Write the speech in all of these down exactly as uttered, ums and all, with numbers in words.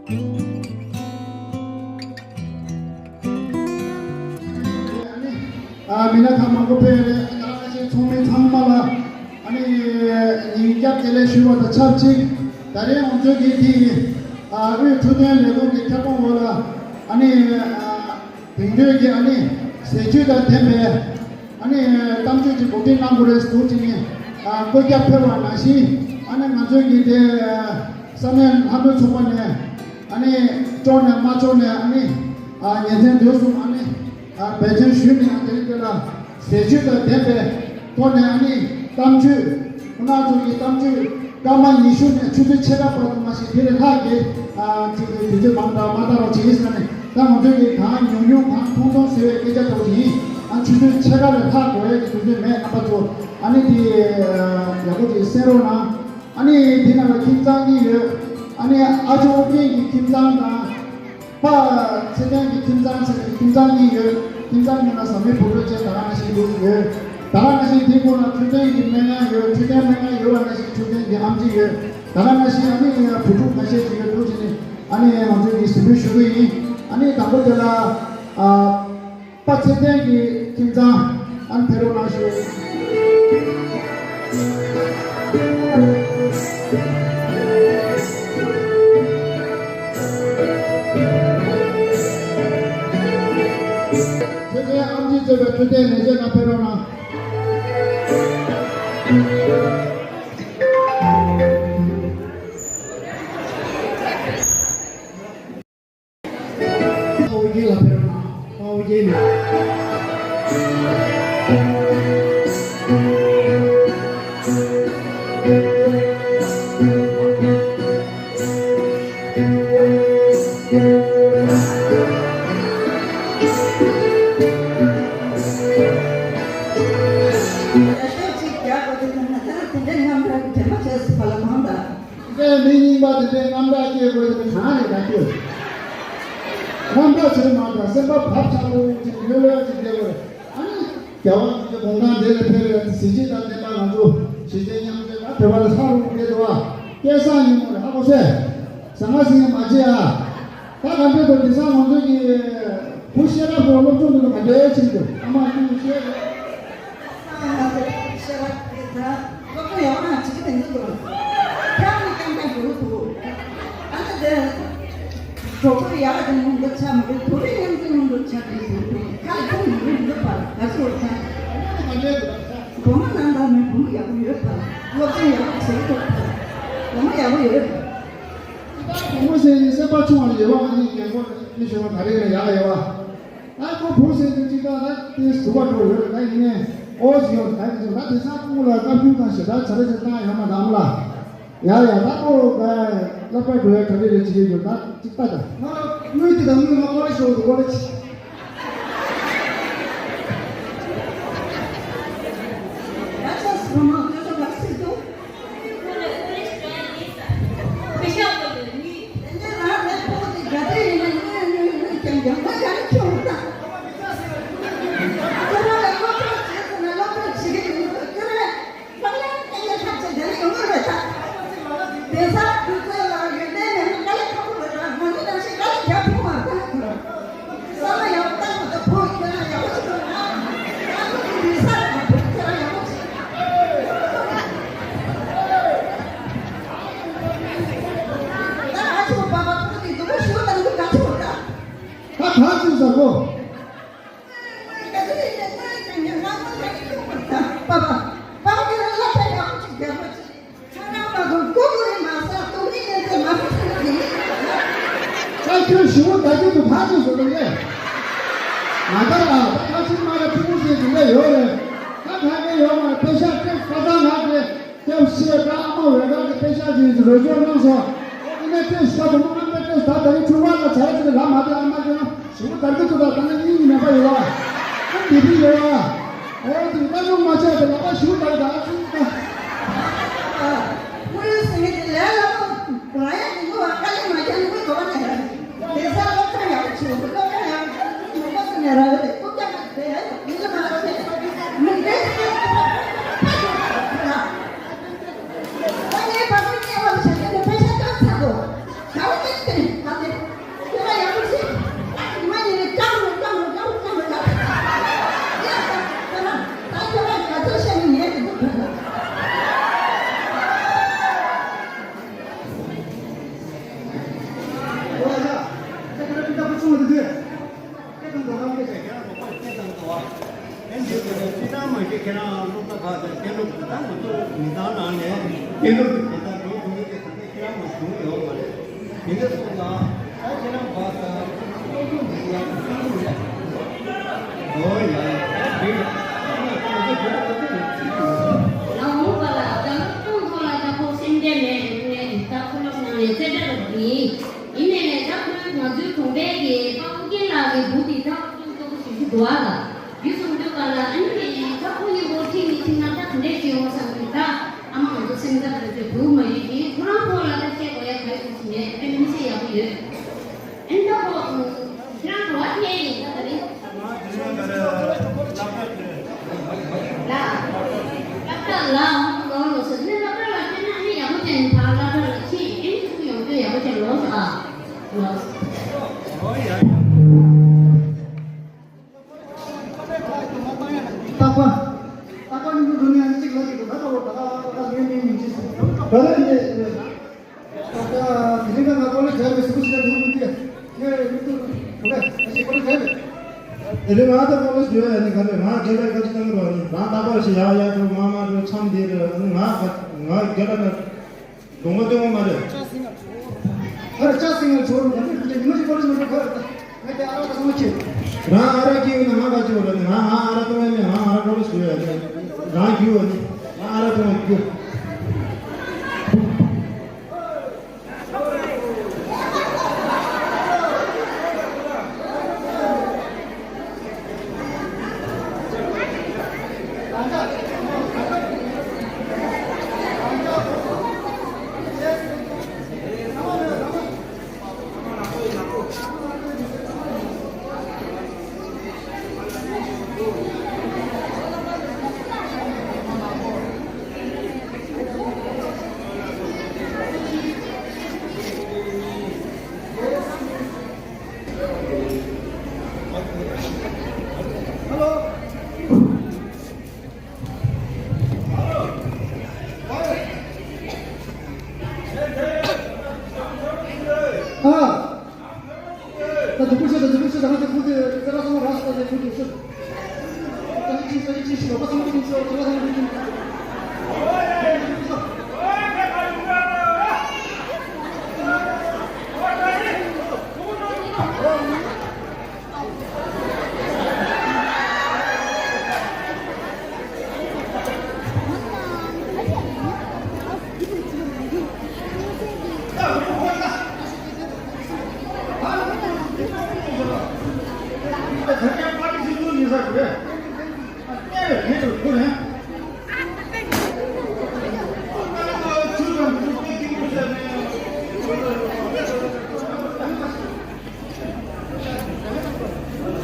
ཨ་ནི་ཨ་མི་སྣ་ཁག་མང་པོ་ཕེབས་རེད། ད་ང་ཚོའི་ཚོགས་མི་ཚང་མ་ལ་ཨ་ནི་ཉིན་རྒྱབ་བདེ་ལེགས་ཞུ་བ་དང་ཆབས་ཅིག་ད་རེས་ང་ཚོའི་གི་དེ་ཨ་དབུས་འཕྲོད་བསྟེན་ལས་ཁུངས་ཀྱི་ཁྱབ་ཁོངས་འོག་ལ་ཨ་ནི་ཨ་དེང་དུས་ཀྱི་ཨ་ནི་ཟས་བཅུད་དང་ལྡན་པའི་ཨ་ནི་གཏམ་བརྗོད་ཀྱི་གོ་སྒྲིག་གནང་དགོས་རེད་ཟེར་དུས་ནི་ཨ་བཀོད་ཁྱབ་ཕེབས་པ་ནང་བཞིན་ཨ་ནི་ང་ཚོའི་གི་དེ་ས་གནས་ལྷ་མོའི་ཚོགས་པ་ནས་ཨ་ནི་ལྕོགས་ནས་མ་ལྕོགས་ནས་ཨ་ནི་ཨ་ཉིན་མཚན་དུས་གསུམ་ཨ་ནི་ཨ་འབད་བརྩོན་ཞུས་ནས་ཨ་དེ་རིང་འདི་ལ་ཟས་བཅུད་དང་ལྡན་པའི་ཐོག་ནས་ཨ་ནི་གཏམ་བརྗོད་ཁོ་ན་ཚོ་གི་གཏམ་བརྗོད་སྐར་མ་ཉི་ཤུ་ནས་ཆུ་ཚོད་ཕྱེད་ཀ་བར་དུ་མ་ཞིག་དེ་ལས་ལྷག་གི་ཨ་ཅིག་དུས་ཚོད་མང་དྲགས་མ་བཏང་རོགས་བྱེད་ཟེར་ནས། ད་ང་ཚོས་ཀྱི་གང་ཉུང་ཉུང་གང་ཐུང་ཐུང་ཟེར་བའི་སྐད་ཆ་ཐོག་ཡིན། ཨ་ཆུ་ཚོད་ཕྱེད་ཀ་ལས་ལྷག་དགོས་ཡས་ཀྱི་དུས་ཚོད་མེད། རྣམ་པ་ཚོ་ཨ་ནི་དེ་ཡག་པོ་ཅིག་གསན་རོགས་གནང་། ཨ་ནི་དེ་ནང་ལ་ཁྱིམ་ཚང་གཉིས་ཡོད། ཨ་ནི་ཨ་ཅོ་ཨོ་རྒྱན་གྱི་ཁྱིམ་ཚང་དང་། ཕ་ཚེ་བརྟན་གྱི་ཁྱིམ་ཚང་ཟེར་ནས་ཁྱིམ་ཚང་གཉིས་ཡོད། ཁྱིམ་ཚང་གཉིས་ལ་བཟའ་མི་བུ་ཕྲུག་བཅས་ད་ག་ནང་བཞིན་འདུག་ཡོད། ད་ག་ནང་བཞིན་དེ་ཁོ་ན་འཕྲོད་བསྟེན་གྱི་སྨན་ཁང་ཡོད། འཕྲོད་བསྟེན་སྨན་ཁང་ཡོད་པ་ནང་བཞིན་འཕྲོད་བསྟེན་གྱི་ཨེམ་ཆི་ཡོད། ད་ག་ནང་བཞིན་ཨ་ནི་བུ་ཕྲུག་ཁ་ཤས་ཅིག་ཡོད་འདུག་ཅེས་ནི་ཨ་ནི་ང་ཚོས་ཀྱི་གཟིགས་འབུལ་ཞུ་གི་ཡིན། ཨ་ནི་དང་པོ་དེ་ལ་ཨ་པ་ཚེ་བརྟན་གྱི་ཁྱིམ་ཚང་ཨ་ནི་ཕེབས་རོགས་གནང་ཞུ། ཚེ་བརྟན་ཨེམ་ཆི་གཙོས་པའི་འཕྲོད་བསྟེན་ལས་བྱེད་རྣམས་ཕེབས་རོགས་གནང་། ཨོ་རྒྱན་ལ་ཕེབས་རོགས་གནང་། ཨོ་རྒྱན་ལ། དེ་འདྲའི་མི་རྙིང་པ་དེ་འདྲའི་རྔམ་སྐྲག་སྐྱེ་དགོས་དེ་གང་རེད་ད་ཁྱོད། རྔམ་སྐྲག་བྱེད་མ་དང་སེམས་པ་བབ་ཚ་པོ་ཅིག་ཡོད་ལོས་ཅིག་བསྡད་དགོས་རེད། ཨ་ནི་རྒྱལ་བ་རིན་པོ་ཆེ་དགོངས་དག་འདི་ལ་ཕེབས་རེད། གཟི་བརྗིད་དང་ལྡན་པ་ང་ཚོ་གཞིས་བྱེས་མཉམ་འབྲེལ་ལ་བོད་པ་ལ་ཧ་རུ་བསྡད་འདུག་ཨ། སྐལ་བཟང་ཉིན་མོ་རེད་ཧ་གོ་སོང་། ཟང་ངེ་ཟིང་ངེ་མ་བྱེད་ཨ། ད་ག་འདྲས་འདུག་དེང་སང་ང་ཚོ་གི་བུ་ཤེས་རབ་ཚོ་སློབ་སྦྱོང་དུ་ག་འདྲས་ཕྱིན་འདུག་ཨ་མ་ཀུན་ཤེས་རེད། ང་ཚོ་ཤེས་རབ་དེ་ད་སློབ་སྦྱོང་ཡག་པོ་བྱེད་ཀྱི་མི་འདུག་ཁྱབ་ནས་ཀྱང་ཀྱང་འགྲོ་གི་འདུག་ཨ་ནི་དེ་གྲོགས་པོ་ཡག་དེ་མང་པོ་ཆགས་མི་འདུག་དུ་རིང་ཡང་དུ་མང་པོ་ཆགས་ཀྱི་འདུག་ཁ་ཁུངས་མི་འདུག་པ་ང་ཚོ་ཁ་སྒོ་མ་ནང་དང་ནི་བུ་མོ་ཡག་པོ་ཡོད་པ་སློབ་སྦྱོང་ཡག་པོ་བྱེད་ཀྱི་འདུག་པ་སྒོ་མ་ཡག་པོ་ཡོད། ད་བུ་མོ་ཟེར་ནས་སེམས་པ་ཆུང་བ་ལ་ཡོད་པ་ང་གཉིས་རྒན་གོག་ནས་ཤོད་པ་ག་རེ་ལ་ཡག་ཡོད་པ། ད་ཁོ་བུ་ཟེར་དུས་གཅིག་ད་ད་དེ་ཟུག་པ་འགྲོ་ཡོད་རེད། ད་ཡིན་ནའི་ཨོ་ཟི་ཡོད་ད་ཡིན་ཟེར་ད་དེང་སང་ཁོ་ལ་བཀའ་བཀྱོན་དང་ཞེ་དྲག་བྱ་རེ་བྱེད་སྟངས་ཡོད་མ་རེད་ཨ་མ་ལགས། ཡ་ཡ་ད་ཁོ་ད་སློབ་གྲྭ་འགྲོ་ཡ་ག་རེ་རེད་བྱེད་ཀྱི་ཡོད་ད་གཅིག་ལྟ་ད། ང་དངུལ་དེ་དང་དངུལ་ང་ཀོ་ལེ་ཤོག་ཏུ་ཀོ་ལེ་ཆི། ཡ་ཆ་སི་ཁོ་མ་ཁ་ཤོ་ག་སི་ཏུ། ད་ཁྱོད་ཞི་བོ་ད་ཁྱོད་དུ་ཕ་ཚོད་བཟོ་གི་ཡོད། ང་ད་ལ་ད་ཁ་ཆེ་མ་རེད། ཕྲུ་གུ་ཟེར་དེ་འདྲ་ཡོད་རེད། ད་ག་གེ་ཡོད་མ་རེད། པེ་ཤག་སྤྲད་ཁ་སང་ང་གི་སྐྱབས་ཤེས་ད་ཨ་མ་འོས་ག་གི་པེ་ཤག་ཅིག་རོལ་ཅོག་གནང་སོང་། ཨ་ནི་སྤྲད་ཤ་དུ་མ་ཨ་མ་སྤྲད་ད་ད་རེས་ཕྲུ་གུ་ལ་བྱ་ར་ཅིག་ལ་མ་དེ་ཨ་མ་ཅིག་ལ། ཞུ་དར་གི་ཐུག་ད་ད་ནི་སྙིང་མེད་པ་ཡོད་ཨ། ཨ་འདི་འདི་ཡོད་ཨ། ཨོ་འདི་ད་ནུ་མ་ཆད་དེ་ལ་པ་ཞུ་དར་ད་ཨ་ཙི་ད། ཨ། ཁོ་ཡོད་སེ་མི་དེ་ལས་ལ་པ་ར་ཡ་འདི་ངོ་བ་ཀ་ལི་མ་ཁྱེར་ནི་གོ་བ་ནས་ར། དེ་ས་སློབ་གྲྭ་ཡག་པོ་བྱེད་དགོས། སློབ་གྲྭ་ཡག་པོ་བྱེད་དགོས། ནུ་མ་སེ་ནས་ར་བ་དེ་ཁོ་ཀྱ་མ་དེ་ཡ་ཡོད་མི་ལ་མ་ར་བ་དེ་མི་འདྲེ་ཁ་ཡོད་ཁོ་ར་ཕ་ཤོད་ད་ཁོ་ར། ད་ངའི་བ་ཁོ་ཉེ་བ་ལ་བྱ་ཁྱེར་དེ་ཕ་ཤ་ཀ་ཚ་དོ་ག་ར་ཏེ་ཏེ་ད། ཁྱེད་རང་སློབ་གྲྭ་ཁག་དང་གཏན་སློབ་དེ་དག་མི་ཚོ་མི་ཚང་ནང་ནས་གཏན་སློབ་ཀྱི་དེ་དག་འགྲོ་ཐུབ་མཁན་གྱི་ས་ཆ་ཁྱེད་རང་ལ་བྱུང་ཡོད་མ་རེད། དེ་འདྲ་སོང་ཙང་ད་ཁྱེད་རང་བར་དང་སློབ་སྦྱོང་གི་ཡང་བསམ་བློ་རེད། ཨོ་ཡ་ཡ་དེ་ཡ་ང་ཚོ་དེ་འདྲ་ཁོ་ཚོ་ལ་ཚིག་ཡོད། ང་འོངས་པ་ལ་རྒྱ་ནག་སྤུན་ཚོགས་ལ་ཡག་པོ་སེམས་ཁྲལ་མེད་རེད་ནས་ད་ཁོ་ལོག་ནང་ནས་རྩེ་གྲ་རུ་བྲིས། ཡིན་ནའི་ལས་ཀ་ཁོས་ང་ཚོའི་གྲོང་པའི་གི་པ་ཨུ་རྒྱན་ལགས་ཀྱི་བུ་དེ་ད་ཨུ་རྒྱན་སོགས་པོ་ཞིག་ཞུ་འདུག་ཨ་ལ། ཡུལ་སྲུང་སྐྱོབ་པ་ལ་ཨ་ནི་ནས་ད་ཁོ་གཉིས་པོ་ཁྲིད་མི་ཁྲིད་ན་ད་ག་འདྲས་ཞིག་ཡོང་བསམ་གྱི། ད་ཨ་མ་ང་ཚོ་སེམས་ཐག་རེད་ཚོད་སྡུག་མ་ཡོད་ཀྱི། ཁོ་རང་ཕོ་ལ་ད་བཤད་དགོས་ཡ་ག་ཡོད་ཟེར་ནས་དཔེ་མི་སྲིད་ཡག་པོ་ཡོད། ཨ་ནི་ད་ཁོ་ཁྱེད་རང་ག་བ་ཐད་ཡིན་ད་ག་རེད། ལ་སློབ་གྲྭ་ལ་འོང་ལོ་ལོ་ཟེར་ནས་སློབ་གྲྭ་ལ་བསྟན་ན་ཨ་ནི་ཡག་པོ་ཅན་ཕར་སློབ་གྲྭ་ལ་ཁྲིད་ཨ་ནི་ཚུར་ཡོང་དུས་ཡག་པོ་ཅན་ལོ་ཟེར་ཨ་ལོ། རྟག་པ། རྟག་པ་ཉིན་དུ་འགྲོ་ནས་གཅིག་ལ་གཅིག་ཏུ་ད་ལྟ་བོ་ད་ལྟ་ལ་ངའི་མིང་མིང་ཅི་ཟེར། ད་ལྟ་ཡིན་ནས་ད་ལྟ་དེ་རིང་ང་ཀོ་ལེ་ཇི་ལ་སུ་ཞིག་ལ་འགྲོ་མི་འདུག་ངས་མི་འདུག་ང་ཅིག་ཀོ་ལེ་ཇི་ལ། དེ་རིང་ང་ད་ཀོ་ལེ་ཇི་ཡོད་ཡ་ནི་ག་ནས་ང་རྒན་ལགས་བཀའ་ཅི་བཏང་གི་རོགས་ནི་རང་རྟག་པར་ཞིག་ཡག་ཡག་འགྲོ་མ་མ་འགྲོ་འཆམ་དེ་རེད། ང་ང་རྒན་ལགས་ན། ལུང་པ་སྟོན་དགོས་མ་རེད། ཨ་ར་ལྕགས་སྲིན་ལ་བྱོར་རུང་ད་ནི་ཁྱེད་ཉི་མ་ཞིག་པར་ཞིག་མ་འགྲོ་ག་རེད། ད་ང་རྒྱལ་ཨ་རག་ད་སོང་ཁྱེད། རང་ཨ་རག་སྐྱེས་ཡོད་ན་ང་ག་ཅི་བ་རེད། ང་ང་ཨ་རག་སྟོན་ཡ་མེད། ང་ཨ་རག་ཀོ་ལེ་ཞུ་ཡ་རེད། རང་རྒྱུ་བ་ནི་ང་ཨ་རག་སྟོན་ཡ་རྒྱུ།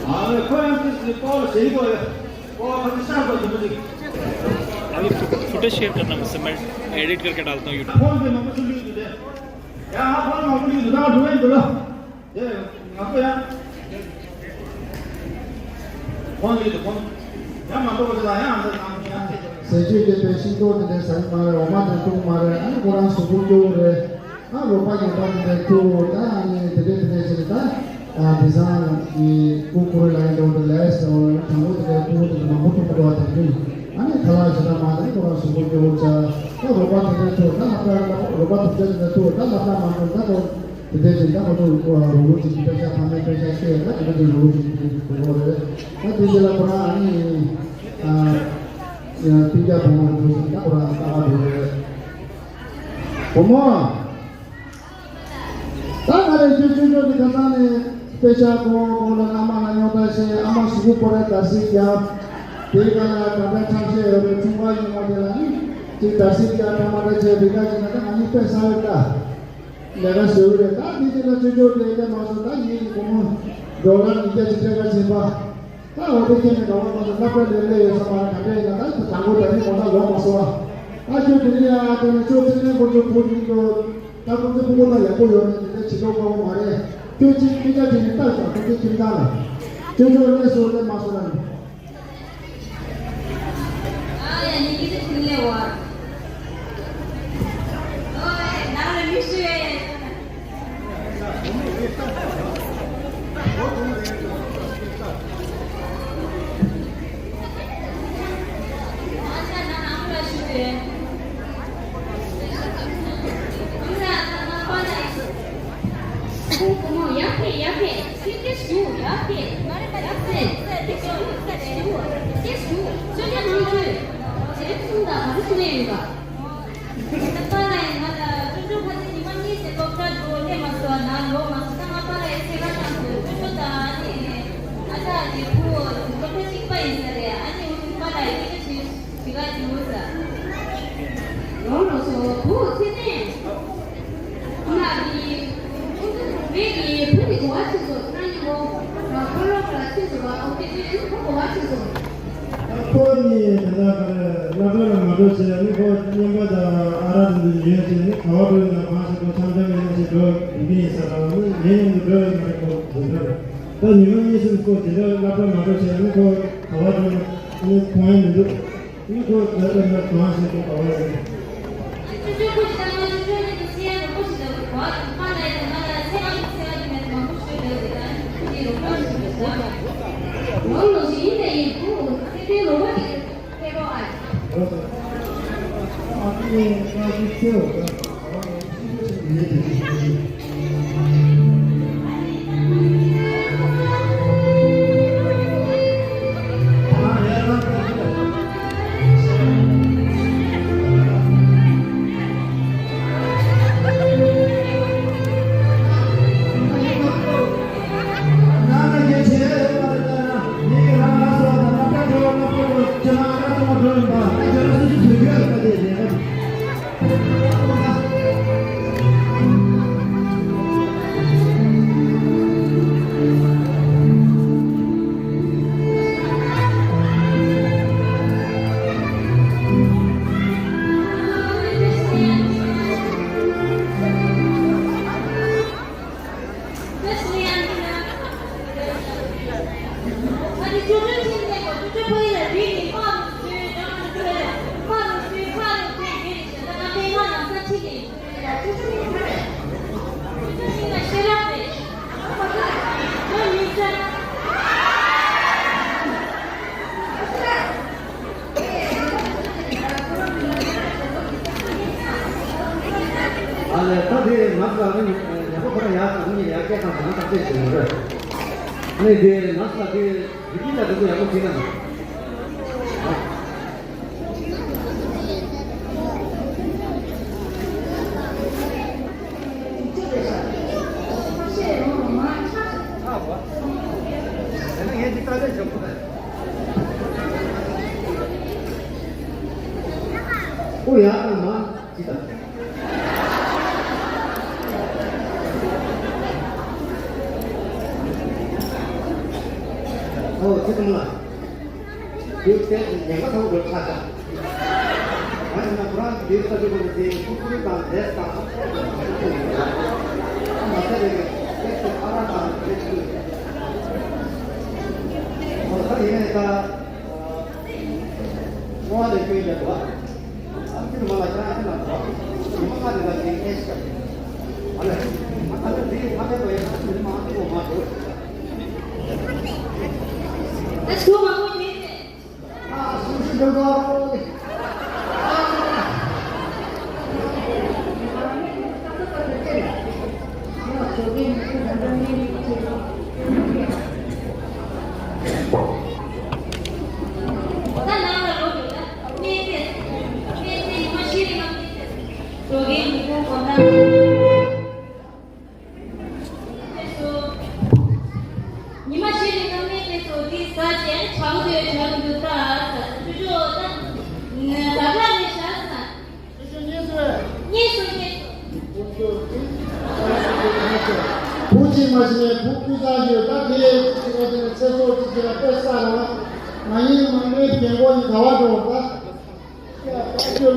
हाँ, मैं खोया किस रिपोर्ट सही बोले। वो अपन साफ कर दो मुझे। अभी फुटेज शेयर करना मुझसे, मैं एडिट करके डालता हूँ YouTube। फोन पे नंबर सुन लीजिए। या आप फोन नंबर लीजिए, ना ढूंढे बोलो। ये नंबर यार। फोन लीजिए, फोन। या नंबर को चला, या अंदर काम किया। སེ་ཆུ་དེ་པའི་ཤིང་ཏོག་དེ་འདྲ་ཟ་གི་མ་རེད། འོ་མ་དེ་འཐུང་མ་རེད། ཨ་ནི་ཁོ་རང་གཟུགས་པོ་སྐྱོ་བོ་རེད། ཨ་རོགས་པ་ངན་པ་དེ་འདྲ་སྐྱོ་བོ། ད་ཨ་ནི་དེ་འདྲ་དེ་འདྲ་བྱས་ནས་ད་ཨ་དེང་སང་གི་སྐུ་ཁོར་ལ་ཡིན་འགྲོ་དེ་ལས་སོ་དྲང་པོ་དེ་འདྲ་སྐུ་དེ་འདྲ་མང་པོ་ཐུག་གི་འདུག་བ། དེ་འདྲ་ཨ་ནི་ཁ་ལག་ཞེ་དྲག་མ་དང་ཁོ་རང་གཟུགས་པོ་སྐྱོ་བོ་ཆགས། ད་རོགས་པ་དེ་འདྲ་ཐུག་ད་ལྷག་པར་རོགས་པ་དེ་འདྲ་དེ་འདྲ་ཐུག་ད་ལྷག་པར་མ་འགྲོ་ད་ཁོ་དེ་འདྲ་ཅིག་ད་ཁོ་ཚོ་རོགས་རོགས་ཅིག་དཔེ་ཆ་ཕ་མའི་དཔེ་ཆ་ཤེས་ད་དེ་འདྲ་དེ་རོགས་ཅིག་དེ་འདྲ་དགོས་རེད། ད་དེ་རྗེས་ལ་ཁོ་རང་ཨ་ནི་ཨ། ཡང་སྤུན་ཀྱག་བུ་མོ་འདུག་ཟེར་ད་ཁོ་རང་ལྟ་བ་འདུག་རེད། བུ་མོ། ད་ང་རེ་ཆོས་ཆོས་ཆོས་ཀྱི་ཁ་སང་ནས་དཔེ་ཆ་གོ་གོ་ལ་ཨ་མ་ལ་ཉོ་ད་ཤེས། ཨ་མ་ཞུ་གུ་པོ་རེ་དར་སིག་རྒྱབ། དེའི་ཁ་ལ་ད་ལྟ་ཁྲམ་ཤེས་ཡོད་པའི་ཆུང་བ་ཡིན་མོ་དེ་ལ་ནི་ཅིག་དར་སིག་རྒྱབ་ཁྲམ་མ་རེ་བྱས་དེ་ག་ཅིག་ན་ད་ང་ནི་དཔེ་ས་ཡོད་ད། ལས་ཀ་བཟོས་རེད། ད་འདི་དེ་ལ་ཆོས་ཆོས་དེ་ལས་མ་བཟོ་ད་ཡིན་གོ་མོ་ཌོ་ལར་ཉིས་བརྒྱ་ཅིག་སྤྲད་ག་བྱེད་པ། ད་འོ་དེ་ཁྱེད་ནས་ག་བ་མ་ཚོ་ལྷག་པའི་ལས་ལས་ཡོད་ས་མ་རེད། ག་འདྲ་ཡིན་ན་ད་དང་པོ་ད་ནི་གོ་ད་ལོག་མ་སོང་བ། ད་ཁྱོད་དེ་ནས་ཡ་དེ་ནས་ཁྱོད་ཚེ་ནས་ཁོ་ཚོ་བུ་ཡིན་དོ། ད་ཁོ་ཚོ་ཕྲུ་གུ་ད་ཡག་པོ་ཡོད་ནས་དེ་འདྲ་བྱེད་ལོག་དགའ་བོ་མ་རེད། ཁྱོད་ཅིག་སྐད་ཆ་དེ་ནས་ལྟ་ཤག་ཁོ་ཚོ་ཁྱིམ་ཚང་ལ། ཁྱོད་ཚོ་ལས་སོ་ལས་མ་སོང་ལ། ཁོང་བུ་མོ་ཡར་ཕེབས། ཡར་ཕེབས། ཁྱེད་སྐད་ཞུ། ཡར་ཕེབས། ཡར་ཕེབས། སྐད་ཞུ། སྐད་ཞུ། སྐད་ཞུ། ཁྱོད་ཀྱང་ནང་ཚུད། ཞེས་གསུངས་དང་ག་རེ་གསུང་ཡས་ཡོད་ག་ད་པཱ་ལགས་ང་ལ་ཅོ་ཅོ་ཕ་ཚེ་ཉི་མ་གཉིས་ཙམ་སློབ་གྲྭ་འགྲོ་སླེབས་མ་སོང་། ནང་ལོག་མ་སོང་། ད་ང་པཱ་ལགས་སེ་ག་བཏང་སོང་། ཅོ་ཅོ་དང་ཨ་ནི་ཨ་ཅག་གི་བུ་སློབ་གྲྭ་གཅིག་པ་ཡིན་ས་རེད། ཨ་ནི་འོ་དེ་པཱ་ལགས་ཡི་གེ་ཞིག་དེ་ག་ཅིག་ཡོད་ས། ལོ་ལོ་སོ་བུ་ཚེ་བརྟན། ང་གི་བུ་གི་བུ་གི་གོ་བ་ཕྱིན་སོང་། ཁྱེད་རང་གཉིས་ལོ་ཁོ་ལོ་ལ་ཕྱིན་སོང་བ། ཨོ་ཁེ་ཁེ་ཁོ་གོ་བ་ཕྱིན་སོང་། ཁོ་གཉིས་དེ་ལ་ག་རེ་སློབ་གྲྭ་ལ་མ་འགྲོ་བྱས་ནི་ཁོ་རྔན་པ་དང་ཨ་རག་དེ་འདྲ་ཉོས་བྱས་ནི་ག་བ་འགྲོ་ཡིན་ན་གང་ཞིག་ཁོ་འཆམ་འཆམ་ཡིན་ན་ཞིག་འགྲོ་ཡིན་གྱི་ཡིན་ས་རང་ནི་ངའི་མཉམ་དུ་འགྲོ་ཡོད་མ་རེད། ཁོ་དེ་འདྲ་རེད། ད་ཉི་མ་གཉིས་གསུམ་ཁོ་དེ་འདྲ་སློབ་གྲྭ་མ་འགྲོ་བྱས་ནི་ཁོ་ག་བ་འགྲོ་ནི་མཐོང་ཡ་མི་འདུག་ཨ་ནི་ཁོ་ད་ལྟ་ནི་གང་ཞིག་གི་ག་བ་ཡིན། ཨ་ལས། ད་དེ་ང་ཚོ་ལ་ནི་ཉེ་པོ་ཁོ་རང་ཡག་ང་གཉིས་ཡག་སྐད་གཏོང་དང་ཐག་གཅོད་བྱེད་མི་རེད། ནི་དེ་ང་ཚོ་ལ་དེ་རིག་གནས་ལ་དེ་ཚོ་ཡག་པོ་བྱེད་ན། ཨོ་ཡ། ཨ་མ་ཅི་ད། ཨོ་ཅི་ད་མ། དེ་དེ་ཉེན་ཁ་ཚང་འགྲོ་ཆ་ད། ང་ཡིན་ན་ཁོ་རང་དེ་ལྟ་བུ་དེ་ཀུ་ཀུ་རུ་དང་རེས་དང་། ཨ་མ་ཚེ་རེ་རེ་དེ་ཚོ་ཨ་ར་དང་རེ་ཚོ། ཨོ་ད་ཡིན་ན་ད། ཨ་ནི་ད། ཉི་མ་བཞི་རིང་ལ་སྨན་དེ་ཚོ་དེ་ཟ་བྱས་ནས་བྱ་བ་དེ་བྱ་རུ་འདུག་ད་ཟ་ཆུ་ཆུ་ད་ད་ད་ནས་བྱ་ཟ། ཆུ་ཆུ་གཉིས་སུ་རེད། གཉིས་སུ་གཉིས་སུ། བུ་གཅིག་མ་ཤི་ནས་བུ་ཀུན་བཟང་ཡོད། ད་དེ་ཚོ་དེ་ཚོ་ཚེ་སྲོག་ཅིག་ཅིག་ལ་དཔེ་བསགས་རོགས། མ་ཡིན་མ་ནོའི་རྒན་གོག་ཡིན་ག་བ་འགྲོ་ད།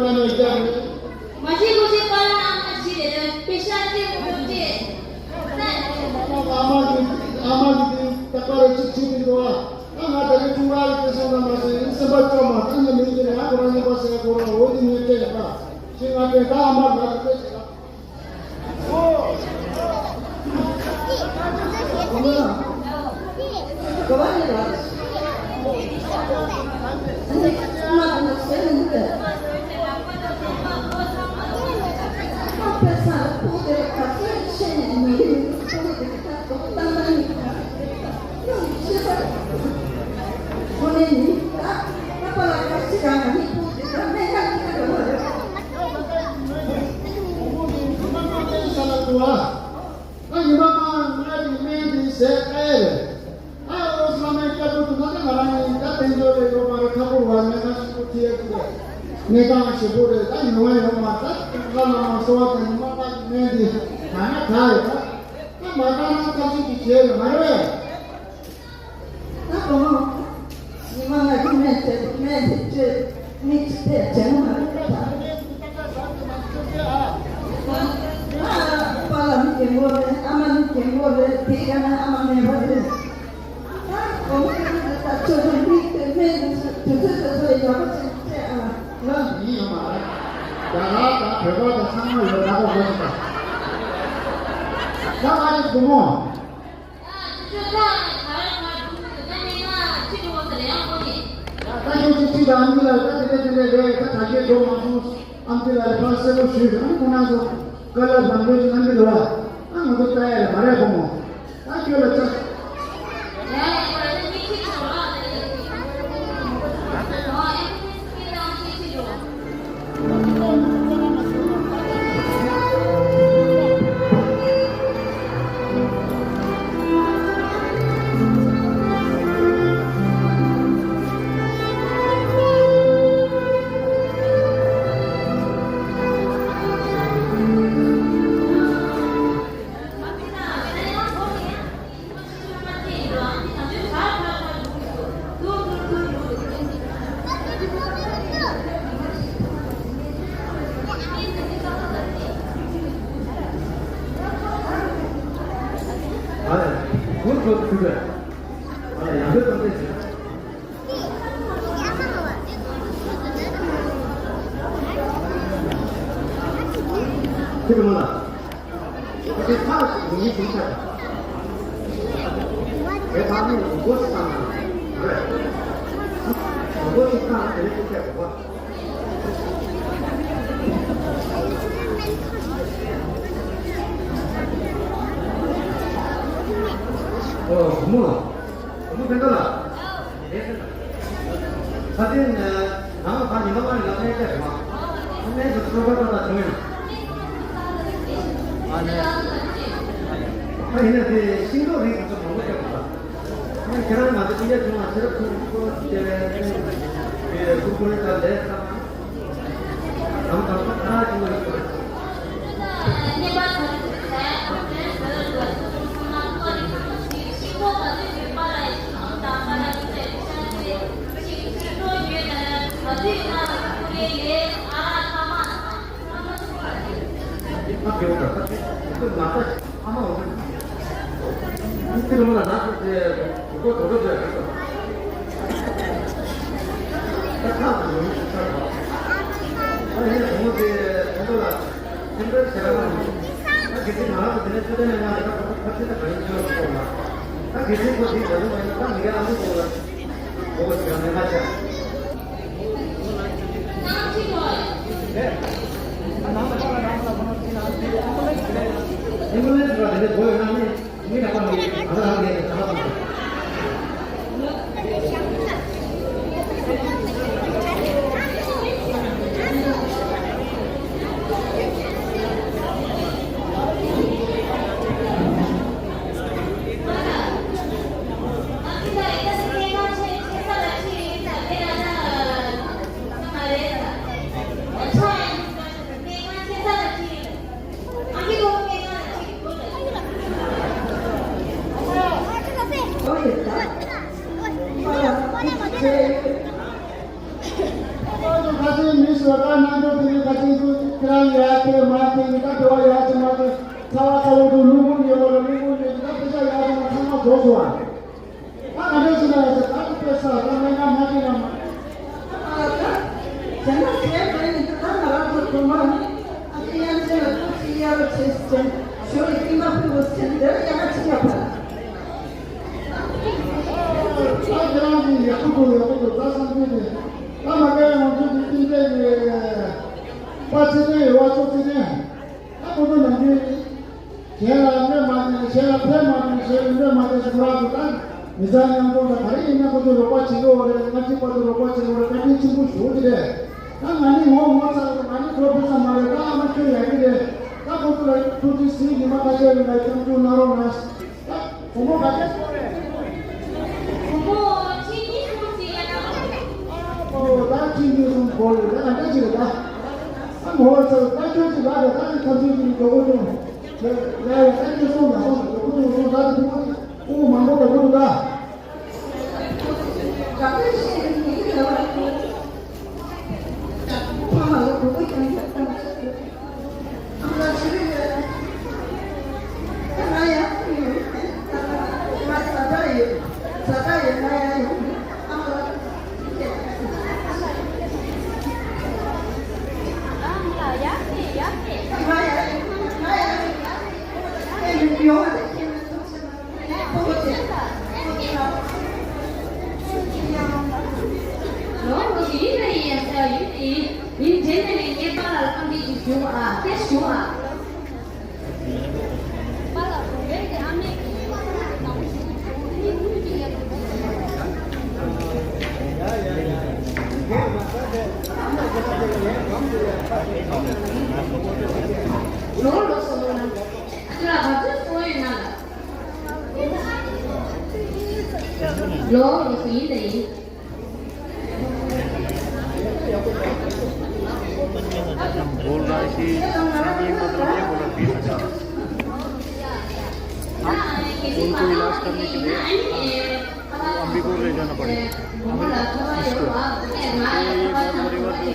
མ་གཞི་ཁོ་ཚོའི་པཱ་ལགས་ཨ་མ་བྱས་ཏེ་དཔེ་ཤག་སྟེར་དགོས་འདུག་ཅེས། ཨ་མ་གི་ཨ་མ་གི་དེ་ད་པར་ཅིག་བྱེད་ཀྱི་འདུག་ཨ། ང་ད་རེས་ཀྲུང་ཧྭ་ཡི་སྐད་གསུང་ན་མ་ཟད་སེམས་པ་སྐྱོ་མ་ད་ནི་མིང་དེ་ནས་ཨ་ཁོ་རང་ཉན་པ་ཟེར་ཁོ་རང་འོ་དེ་ཉན་སྐད་ཡག་པ་ཞེས་ང་དྲན། ད་ཨ་མ་ང་ལ་སྐད་བྱེད་ལ། ཟས་ལྟ་ཡས་རེད། ཨ་ཨོ་བསླབ་མའི་སྐྱབས་བཅོལ་དུ་ན་ད་ང་རང་ཡིན་ད་དཔལ་འབྱོར་རེ་ཡོད་མ་རེད། ཁ་ཕོར་བ་ལ་ང་ཞིག་པོ་ཐི་ཡ་ཐི་རེད། གནས་སྟངས་ཞེ་པོ་རེད། ད་ཡོང་ཡ་ཡོང་མ་ད་བླ་ན་མ་གསོལ་བ་དང་མ་པ་གི་སྨན་འདི་ད་ན་ད་རེད། ད་ད་མ་ད་ན་ཐབས་ཤེས་ཀྱི་བྱས་རེད་མ་རེད། ད་གོང་མ། ཉི་མ་ང་གི་སྨན་བྱས་སྨན་དེ་བཅོས་མིག་ཆུ་ཐེབས་བྱས་ན་མ་རེད་ད། ཨ་པ་ལ་མི་རྒན་པོ་རེད། ཨ་མ་མི་རྒན་པོ་རེད། དེ་ག་ན་ཨ་མ་མེད་པ་རེད། ད་གོང་མ་ཁ་ན་ད་ཆོས་ཁྲིམས་མིག་དེ་སྨན་དེ་ཚོ་དུས་ཚོད་དུས་ཚོད་ཡག་པོ་བྱས་བྱས་ཨ་ལ། ཡིན་ཡོད་མ་རེད། རྒྱ་གར་དང་བོད་པ་དང་ཚང་མ་ཡོད་ན་གོ་དགོས་ཤིག་ད། ད་ང་ཡི་བུ་མོ། ད་ཁྱོད་ཀྱི་ཁྲིད་དང་ཨམ་ཆི་ལ་ད་དེ་འདྲ་དེ་འདྲ་རེད། ད་དྲ་རྒྱའི་འགྲོ་མ་སོང་། ཨམ་ཆི་ལ་ཕར་གསལ་པོ་ཞུས། ཨ་ནི་ཁོ་རང་ཚོ་དཀའ་ལས་བར་འགྲོ་ཅིག་གནང་གི་འདུག་ལ། ཨ་ང་ཚོ་ལྟ་ཡ་ལ་མ་རེད་བུ་མོ། ད་ཁྱོད་ལ་ཆ། ཁྱེད་རང་ལ། ཁྱེད་ཚ་ཞིག་ཡིན་ཞིག་ཆགས། དེ་ཕར་ནས་མགོ་ཞིག་བཏང་ན་རེད། མགོ་ཞིག་བཏང་ན་དེ་ནས་ཅི་བྱེད་དགོས་པ། ཨོ་བུ་མོ། བུ་མོ་ཕན་ཐོགས་ལ། ད་ཐེངས་ནང་ལ་ཕར་ཉི་མ་མ་ནི་ལ་གནས་སྐྱེལ་བ། གནས་སུ་གསོལ་ཁ་ཏོག་ཙམ་བྱུང་ཡིན། ཨ་ཡིན་ན་དེ་ཤིང་ཏོག་རིགས་དེ་ཚོ་མང་པོ་སྐྱེ་དགོས་ལ། ཁྱེད་རང་ང་ཚོ་ཅི་འདྲ་བྱུང་ན་ཕྱི་རབས་ཁུངས་ཁུར་སྐྱེ་བའི་ཁུར་ཁུར་ད་ལས་ཁ་ནང་དང་ཁ་ཁ་ཅི་མ་ཡིན་པ། ཁ་སང་མི་ཞོ་ཀ་ནང་དུ་དེ་ཁ་སང་དུ་ཁྱེད་རང་ཡ་ཁྱེད་མ་ཁྱེད་ནི་ད་དེ་བ་ཡ་ཁྱེད་མ་ཁྱེད་ཚ་བ་ཚ་བོ་དུ་ལུ་གུ་ཡོད་བ་ལ་ལུ་གུ་ཡོད་ད་དེ་ས་ཡ་ཁྱེད་མ་ཚང་མ་རྫོགས་སོང་བ། ད་ག་འདྲ་ཞིག་ལ་ཡ་ཟེར་ད་དུ་དཔེ་ས་ད་མེད་ན་མ་ཁྱེད་ན་མ། ད་ང་རང་ཚོ་གོང་མ་ནི་ཨ་ཁྱེད་ཡ་ཁྱེད་ལ་ཐུགས་རྗེ་ཡ་ར་ཆེ་ཟེར་ཞོ་ཡི་ཏིང་ན་ཕུལ་བ་ཟེར་འདིར་ཡ་ཁྱེད་ཡ་ཕ། ད་ཁྱེད་རང་གིས་ཡག་པོ་འདུག་ཡག་པོ་འདུག་ད་བསམ་ཚུལ་དེ་ད་མ་ག་ཡང་ང་ཚོ་གི་ཏིང་འབྲས་ཀྱི་དཔའ་ཚེ་བརྟན་ཡོད་བ་ཚོ་ཚེ་བརྟན་ད་ཁོ་ཚོ་ནམ་རྒྱུན་གཞན་ལ་སྨོད་མ་བྱེད་གཞན་ལ་ཕན་མ་བྱེད་གཞན་ལ་སྨོད་མ་བྱེད་ཟེར་ཁོ་རང་ཚོ་ད་མི་ཚང་མཉམ་དུ་ད་ག་རེ་ཡིན་ན་ཁོ་ཚོ་རོགས་པ་བྱེད་ཀྱི་ཡོད་རེད། སྔ་ཕྱི་བར་དུ་རོགས་པ་བྱེད་ཀྱི་ཡོད་རེད། བཀའ་དྲིན་ཆེན་པོ་ཞུ་གི་རེད། ད་ང་ནི་ངོ་ངོ་ཚ་རེད། ང་ནི་གྲོགས་ཕུན་ཚོགས་མ་རེད། ད་ཨ་མ་ཁྱོད་ཡག་གི་རེད། ད་ཁོ་ཚོ་ལ་ཐུགས་རྗེ་གཟིགས་ཉི་མ་ཁ་ཤས་རིང་ལ་སྐྱབས་འཇུག་གནང་རོགས་གནང་། ད་བུ་མོ་ག་ ལོ་ལོ་ཡིན་ན་ཡིན་ཡ་ས་ཡིན་ཡིན་ཡིན་དེ་ནས་ངས་པཱ་ལགས་ལ་ཨ་མདེ་ཅིག་ཞུ་ཨ། དེ་ཞུ་ཨ། ལོ་ལོ་སོང་ན་ཨ་ཅག་ལ་བབ་ཅོལ་སོང་ཡོད་ན་ལ། ལོ་ལོ་སོང་ཡིན་ད་ཡིན། बोल रहा है कि ये मतलब ये बोला बीस हजार। उनको इलाज करने के लिए अम्बिगोर ले जाना पड़ेगा। इसको तो ये बहुत बड़ी बात है।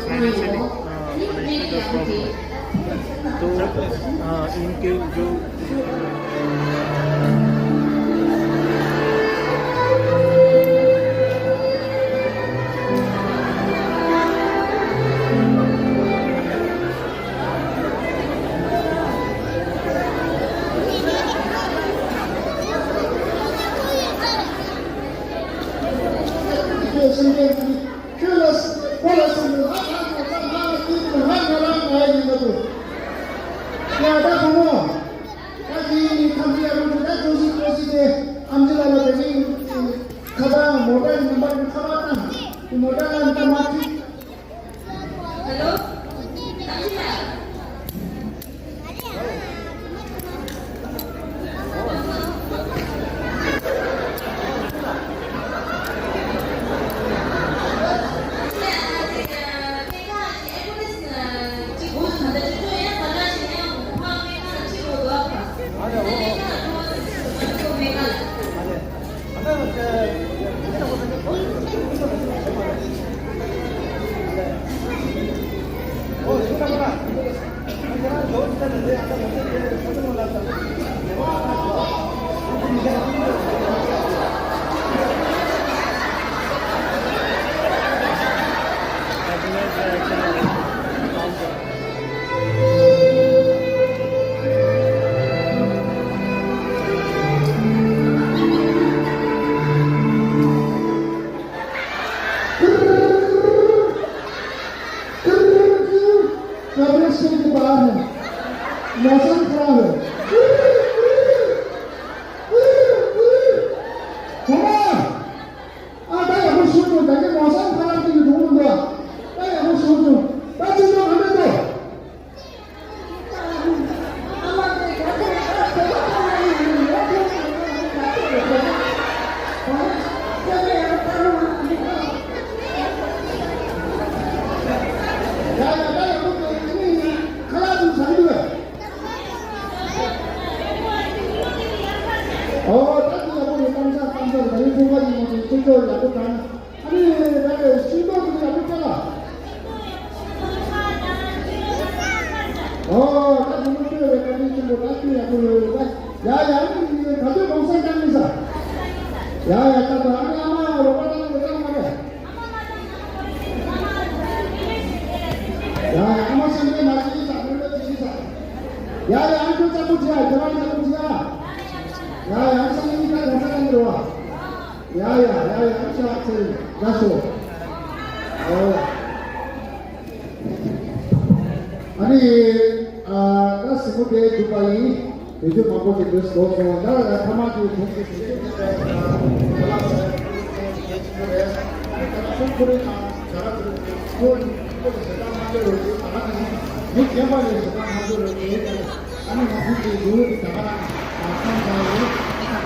फाइनेंशियली, अ, फाइनेंशियली प्रॉब्लम है। तो, अ, इनके जो ཁྱོད་ལ་ཁོ་ལ་སོང་ནས་ང་ང་ང་ང་ང་ང་ང་ང་ཡིན་ན་དུ། ཡ་ད་བུ་མོ། ད་དེ་ནི་ཁམས་ཡ་རུ་ད་ཅོ་སི་ཅོ་སི་དེ་ཨམ་ཅི་ལ་ལ་དེ་ནི་ཁ་པར་མོ་ཊ་ནམ་པར་ཁ་པར་བཏང་། དེ་མོ་ཊ་ལ་ད་མ་ཁྲིད། Hello? कमरे से के बाहर है। मौसम खराब है। ཁོ་མ། ཨ་ད་ཡག་པོ་ཞུ་དང་། ད་གི་མོ་སང་ཁ་ལག་དེ་གི་འགྲོ་འདུག་ད་ཡག་པོ་ཞུ་དང་། ད་ཅི་ཐོག་ག་འདྲ་འདུག་ཡ་ཡ་ད་ཡག་པོ་འདུག་ཁ་ལག་དུ་ཟ་གི་འདུག་ཨོ། ད་དེ་ཡག་པོ་རེད། གཏམ་ཚ་གཏམ་ཚ་ད་རིང་ཚོང་པ་ཡིན་མ་རེད། ཁྱེད་ཚོ་ཡག་པོ་དང་། ཨ་ནི་ད་ལྟ་ཤིང་ཏོག་དེ་ཡག་པོ་སྤྲད་ལ། ཨོ། ད་དེ་མོ་སྤྲད་རེད། བཀའ་དྲིན་ཆེན་པོ། ད་ཁྱོད་ཡག་པོ་ཡོད་རེད། ད་ཡ་ཡ། ཨ་ནི་ད་དུང་གོང་ས་སྐྱབས་མི་ས། ཡ་ཡ། ད་ད་ཨ་ནི་ཨ་མ་རོགས་པ་ད་ལྟ་སྐྱབས་མ་རེད། ཡ་ཡ། ཨ་མ་སེམས་པའི་མ་བྱེད་ཀྱི་ས། མི་འདྲ་བྱེད་ཀྱི་ས། ཡ་ཡ། ཨ་ཁྱོད་གཙང་པོ་བྱེད་ཨ། ཁྱོད་རང་གཙང་པོ་བྱེད་ཨ། ཡ་ཡ། ཨ་སང་ཉིན་ད་གང་ས་གང་འགྲོ་བ། ཡ་ཡ་ཡ་ཡ། ཨ་ཤ་ཚེ་ལ་ཤོག་ཨོ། ཨ་ནི་ཨ་ད་གཟིགས་མོ་དེ་གྲུབ་པ་ཡིན། བེད་སྤྱོད་མང་པོ་ཞིག་འདུག་སོ་སོ་ད་ལ་ཐ་མ་གི་དུས་ཚོད་ཞིག་ད་ལ་སོང་ཁོ་རེ་ཁོ་ཁོ་ལ་ཞེ་དྲག་མ་འདོད་རོགས་ཞེ་དྲག་མ་འདོད་རོགས་ཨ་ནི་མི་རྒན་པ་ལ་ཞེ་དྲག་མ་འདོད་རོགས་ཨ་ནི་ང་ཚོ་གི་ལུས་ཀྱི་ད་ག་རང་ཁམས་ཚང་ཡིན།